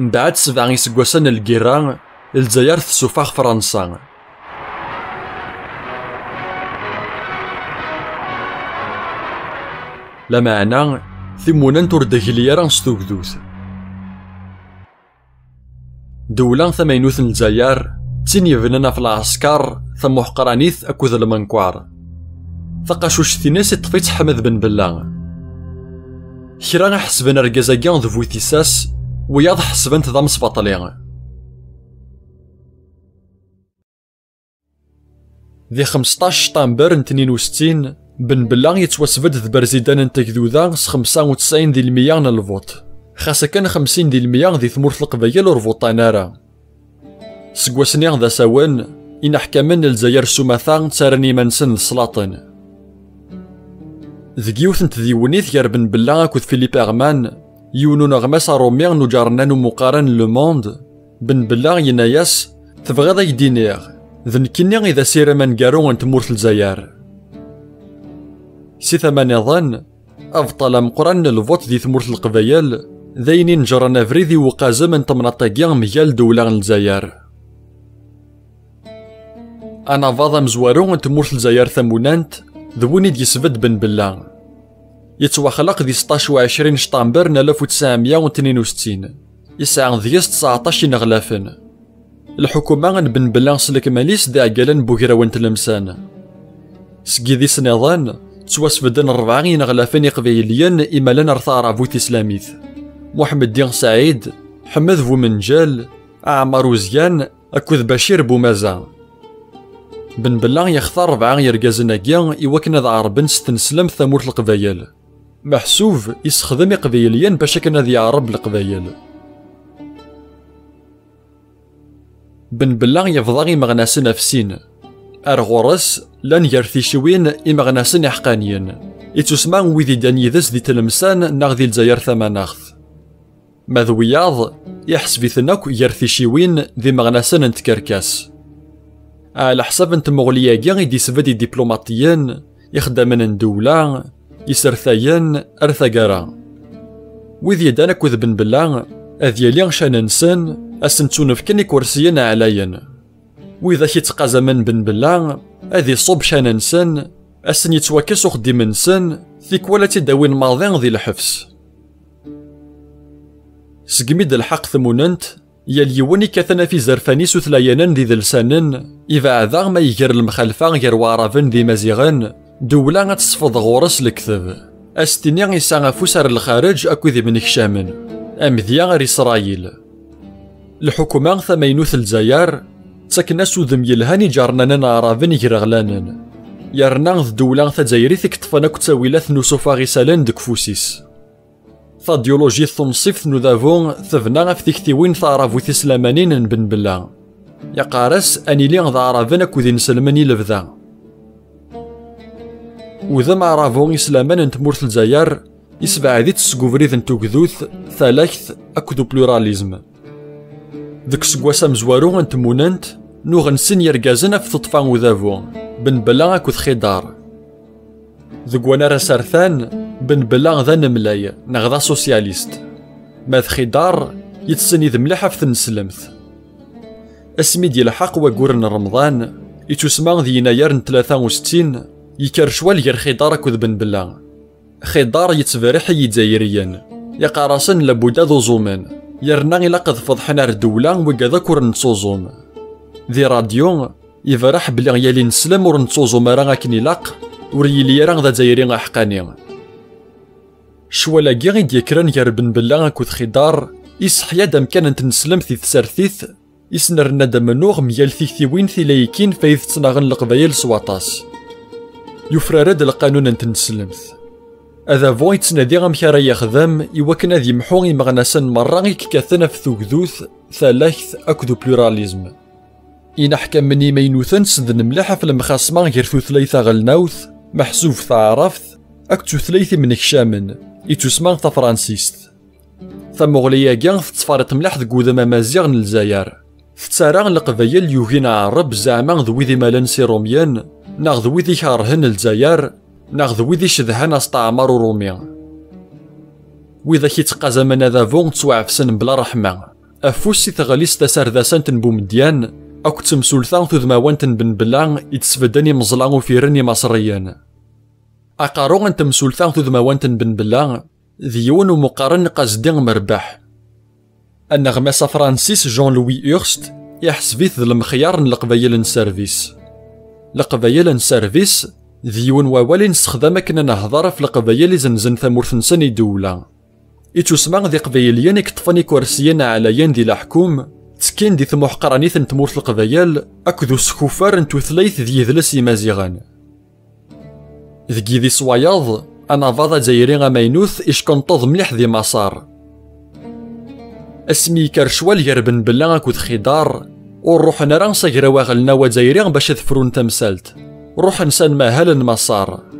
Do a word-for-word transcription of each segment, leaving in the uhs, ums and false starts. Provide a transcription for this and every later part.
Mbeɛd sebɛa iseggasen n lgirra, Lezzayer tessufeɣ Fransa. Lameɛna, timunent ur d-tegli ara s tugdut. Ddewla tamaynut n Lezzayer, d tin yebnan ɣef lɛesker, tamuḥqranit akked lmenkwar. Taqacuct-ines iṭṭef-itt Ḥmed Ben Bella. Kra ḥesben argaz-agi d bu tissas, wiyaḍ ḥesben-t d amesbaṭli. Di xemseṭṭac ctamber n tnin u settin, Ben Bella yettwasbedd d berzidan n tegduda s xemsa u tesɛin di lmeyya n lvuṭ. Xas akken xemsin di lmeyya di tmurt n Leqbayel ur vuṭan ara. Seg wass-nni d asawen, ineḥkamen n Lezzayer s umata ttarran iman-nsen d slaṭen. Deg yiwet n tdiwennit gar Ben Bella akked Philippe Herman, yiwen uneɣmas aṛumi n uǧarnan n umuqaren Le Monde, Ben Bella yenna-yas: "Tebɣiḍ ad k-d-iniɣ, d nekkini i d asirem aneggaru n tmurt Lezzayer." Si tama niḍen, abṭal ameqqran n lvuṭ di tmurt n Leqbayel, d ayen inejren abrid i uqazem n temnaḍt-agi mgal ddewla n Lezzayer. Anabaḍ amezwaru n tmurt Lezzayer tamunant, d win i d-yesbedd Ben Bella. Yettwaxleq di seṭṭac u ɛecrin ctamber n alef u tesɛemya u tnin u settin. Yesɛa deg-s tseɛṭac ineɣlafen. Lḥukuma n Ben Bella s lekmal-is d iɛeggalen n wugraw n Tlemsan. Seg yidis niḍen, ttwasbedden rebɛa ineɣlafen iqbayliyen imalen ar taɛrabut islamit: Muḥemmeddi Saɛid, Ḥmed Bumenǧal, Ɛmar Uzgan akked Bacir Bumaza. Ben Bella yextar rebɛa yergazen-agi i wakken ad ɛerben s tneslemt tamurt n Leqbayel. Meḥsub, issexdem iqbayliyen bac akken ad yeɛreb Leqbayel. Ben Bella yebḍa imeɣnasen ɣef sin. Ar ɣur-s, llan gar ticiwin imeɣnasen iḥeqqaniyen. Ittusma wid iddan yid-s di Tlemsan neɣ di Lezzayer tamanaɣt. Ma d wiyaḍ, iḥseb-iten akk gar ticiwin d imeɣnasen n tkerkas. Ɛla ḥsab n tmuɣli-agi i d-isbedd idiplumatiyen, ixeddamen n ddewla, isertayen ar taggara. Wid yeddan akked Ben Bella, ad yali ccan-nsen, ad sen-ttunefken ikursiyen ɛlayen. Widak yettqazamen Ben Bella, ad iṣubb ccan-nsen, ad sen-yettwakkes uxeddim-nsen, tikwal ad tt-id-awin maḍi di lḥebs. Segmi d-telḥeq tmunent, yal yiwen ikkaten ɣef izerfan-is utlayanen d idelsanen, ibeɛda ma iger lemxalfa gar Waɛraben d Imaziɣen, ddewla ad tesfeḍ ɣur-s lekdeb. Ad s-tini yesɛa afus ar lxareǧ akked imnekcamen, amedya ar Isṛayil. Lḥukuma tamaynut n Lezzayer ttaken-as udem yelhan i iǧernanen aɛraben igreɣlanen, yerna d ddewla tazzayrit i yeṭṭfen akk ttawilat n usuffeɣ isallen deg ufus-is. Tadyulujit tunṣibt n udabu tebna ɣef tiktiwin taɛrabut tislamanin n Ben Bella. Yeqqar-as ad nili d aɛraben akked inselmen i lebda. Udem aɛrabu islaman n tmurt n Lezzayer isebɛed-itt seg ubrid n tugdut, talakt akked upluralism. Deg useggas amezwaru n tmunent, nuɣen sin yergazen ɣef teṭṭfa udabu, Ben Bella akked Xidar. Deg wanar asertan, Ben Bella d anemlay neɣ d asusyalist, ma d Xidar yettsenid mliḥ ɣef tneslemt. Asmi d-yelḥeq waggur n Remḍan, ittusma d yennayer n tlata u settin, yekker ccwal gar Xidar akked Ben Bella. Xidar yettberriḥ i Yizzayriyen, yeqqar-asen labudd ad uẓumen, yerna ilaq ad feḍḥen ar ddewla wigad akk ur nettuẓum. Di radyu, iberreḥ belli yal ineslem ur nettuẓum ara akken ilaq, ur yili ara d azzayri aḥeqqani. Ccwal-agi i d-yekkren gar Ben Bella akked Xidar, iseḥya-d amkan n tneslemt di tsertit, isnerna-d amennuɣ mgal tiktiwin tilaykin fay tettnaɣen Leqbayel s waṭas. Yufrar-d lqanun n tneslemt. Adabu yettnadi amek ara yexdem i wakken ad yemḥu imeɣnasen merra i yekkaten ɣef tugdut, talakt akked upluralism. Inaḥkamen imaynuten sden mliḥ ɣef lemxasma gar tutlayt taɣelnawt, meḥsub taɛrabt, akked tutlayt imnekcamen, ittusma tafransist. Tamuɣli-agi tettfariṭ mliḥ deg wudem amaziɣ n Lezzayer. Tettarra Leqbayel yugin aɛerreb zeɛma d wid imalen s irumyen, neɣ d wid ikerhen Lezzayer, neɣ d wid icedhan asteɛmar urumi. Widak yettqazamen adabu ttwaɛefsen bla ṛṛeḥma. Afus i teɣlist tasardasant n Bumedyan akked temsulta tudmawant n Benbella i d-sbedden imeẓla ufiren imaṣriyen. Aqerru n temsulta tudmawant n Benbella d yiwen umeqqaren Qazdi Merbeḥ. Aneɣmas afransis Jean-Louis Hurst iḥseb-it d lemxyar n leqbayel n service. Leqbayel n service d yiwen wawal i nessexdam akken ad nehder ɣef leqbayel izenzen tamurt-nsen i ddewla. Ittusma d iqbayliyen i yeṭṭfen ikersiyen ɛlayen di leḥkum, ttekkin di tmuḥqranit n tmurt leqbayel akked uskuffer n tutlayt d yidles imaziɣen. Deg yidis wayeḍ, anabaḍ azzayri amaynut ickenṭeḍ mliḥ di Maṣer. Asmi yekker ccwal gar Benbella akked Xidar, ur ruḥen ara s agraw aɣelnaw azzayri bac ad frun tamsalt. Ruḥen s anmahal n Maṣer.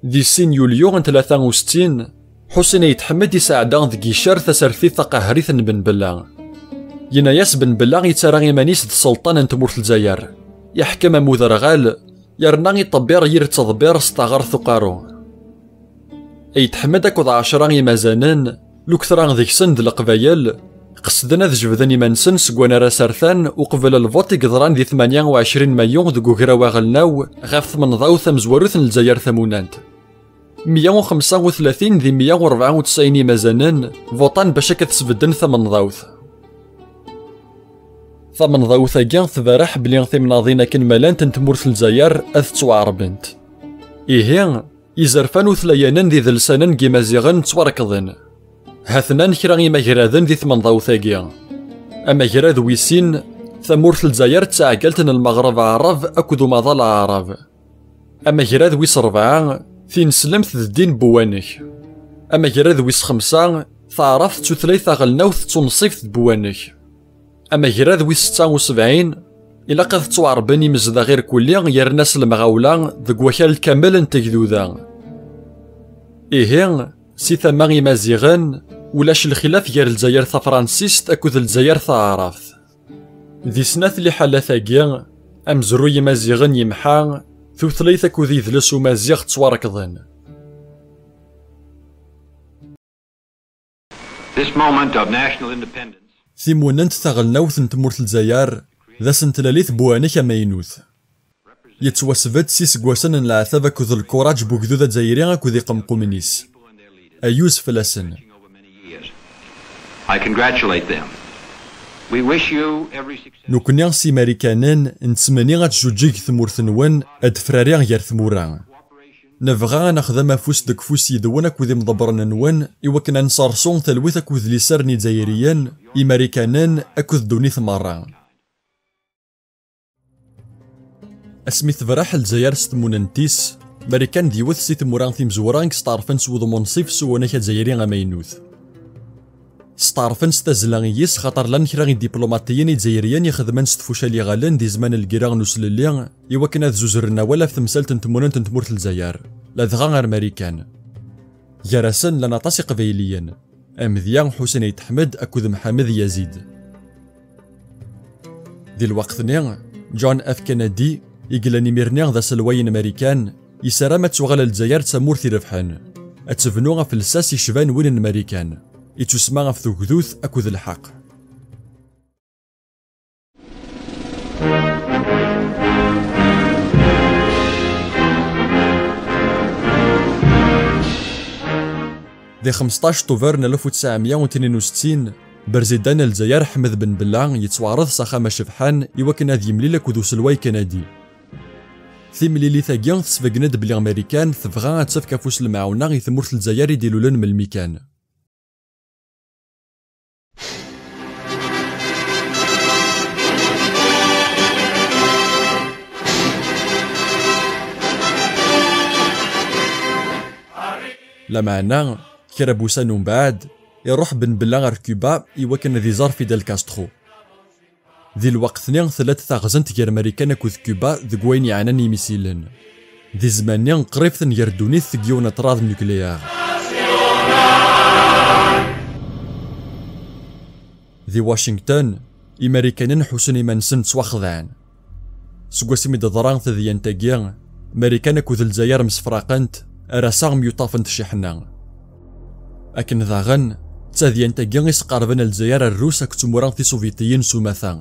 Di sin yulyu n tlata u settin, Ḥusin Ayt Ḥmed isɛedda deg Icer tasertit taqehrit n Benbella. Yenna-yas Benbella yettarra iman-is d sselṭan n tmurt Lezzayer, iḥkem am uderɣal, yerna iṭebbir yir ttḍebbir s taɣert uqaru. Ayt Ḥmed akked ɛecra imazanen, luktra deg-sen d leqbayel, qesden ad jebden iman-nsen seg wanar asertan uqbel lvuṭ i yeḍran di tmanya u ɛecrin mayu deg ugraw aɣelnaw ɣef tmenḍawt tamezwarut n Lezzayer tamunant. Meyya u xemsa u tlatin di meyya u rebɛa u tesɛin imazanen vuṭan bac akka tesbedden tamenḍawt. Tamenḍawt-agi tberreḥ belli timnaḍin akken ma llant n tmurt n Lezzayer ad ttwaɛerbent. Ihi, izerfan utlayanen d idelsanen n Yimaziɣen ttwarekḍen. Ha-ten-an kra imagraden di tmenḍawt-agi. Amagrad wis sin, tamurt n Lezzayer d taɛeggalt n Lmeɣreb Aɛrab akked umaḍal aɛrab. Amagrad wis rebɛa, tineslemt d ddin n Buwanek. Amagrad wis xemsa, taɛrabt d tutlayt taɣelnawt d tunṣibt n Buwanek. Amagrad wis setta u sebɛin, ilaq ad ttwaɛerben imezdaɣ irkelli yerna s lemɣawla deg wakal kamel n tegduda. Ihi, si tama imaziɣen, ulac lxilaf gar Lezzayer tafransist akked Lezzayer taɛrabt. Di snat liḥalat-agi, amezruy imaziɣen yemḥa, tutlayt akked yidles umaziɣ ttwarekḍen. This moment of national independence. Timunent taɣelnawt n tmurt Lezzayer d ass n tlalit Buwanek amaynut. Yettwasbedd s iseggasen n leɛtab akked lkuraǧ n ugdud azzayri akked iqemqumen-is. Ayyuz fell-asen. I congratulate them. We wish you every success. Nekkni s Imarikanen nettmenni ad tjuǧǧeg tmurt-nwen, ad d-frari gar tmura. Nebɣa ad nexdem afus deg ufus yid-wen akked imḍebbren-nwen i wakken ad nserṣu talwit akked liser n Izzayriyen, Imarikanen akked ddunit merra. Asmi tebraḥ Lezzayer s tmunent-is, Marikan d yiwet si tmura timezwura i yesteɛṛfen s wudem unṣib s uwanak azzayri amaynut. Steɛṛfen s tazzla i yis xaṭer llan kra n idiplumaṭiyen izzayriyen ixedmen s tfucal iɣallen di zzman n lgirra n uslelli i wakken ad zuzren awal ɣef temsalt n tmunent n tmurt n Lezzayer, ladɣa ar Marikan. Gar-asen llan aṭas iqbayliyen, amedya Ḥusin Ayt Ḥmed akked Mḥamed Yazid. Di lweqt-nni, John F. Kennedy, i yellan imir-nni d aselway n Marikan, yessaram ad tuɣal Lezzayer d tamurt irebḥen, ad tebnu ɣef lsas icban win n Marikan, ittusemma ɣef tugdut akked lḥeqq. Di xmesṭac Tuber n alef u tesɛemya u tnin u settin, Berzidan n Lezzayer Ḥmed Ben Bella yettwaɛreḍ s axxam acebḥan i wakken ad yemlil akked uselway Kennedy. Timlilit-agi tesbeggen-d belli Marikan tebɣa ad tefk afus lemɛawna i tmurt n Lezzayer i d-ilulen melmi kan. Lameɛna, kra n wussan umbeɛd, iruḥ Ben Bella ɣer Cuba i wakken ad iẓer Fidel Castro. Di lweqt-nni, tella-d taɣzant gar Marikan akked Cuba deg wayen yeɛnan imisilen. Di zzman-nni, qrib tenger ddunit deg yiwen n ṭṭrad nukliyaṛ. Di Washington, Imarikanen ḥussen iman-nsen ttwaxedɛen. Seg wasmi d-teḍra tedyant-agi, Marikan akked Lezzayer msefraqent, ar ass-a myuṭṭafent cciḥna. Akken daɣen, d tadyant-agi i sqerben Lezzayer ar Rrus akked tmura tiṣubyetiyin s umata.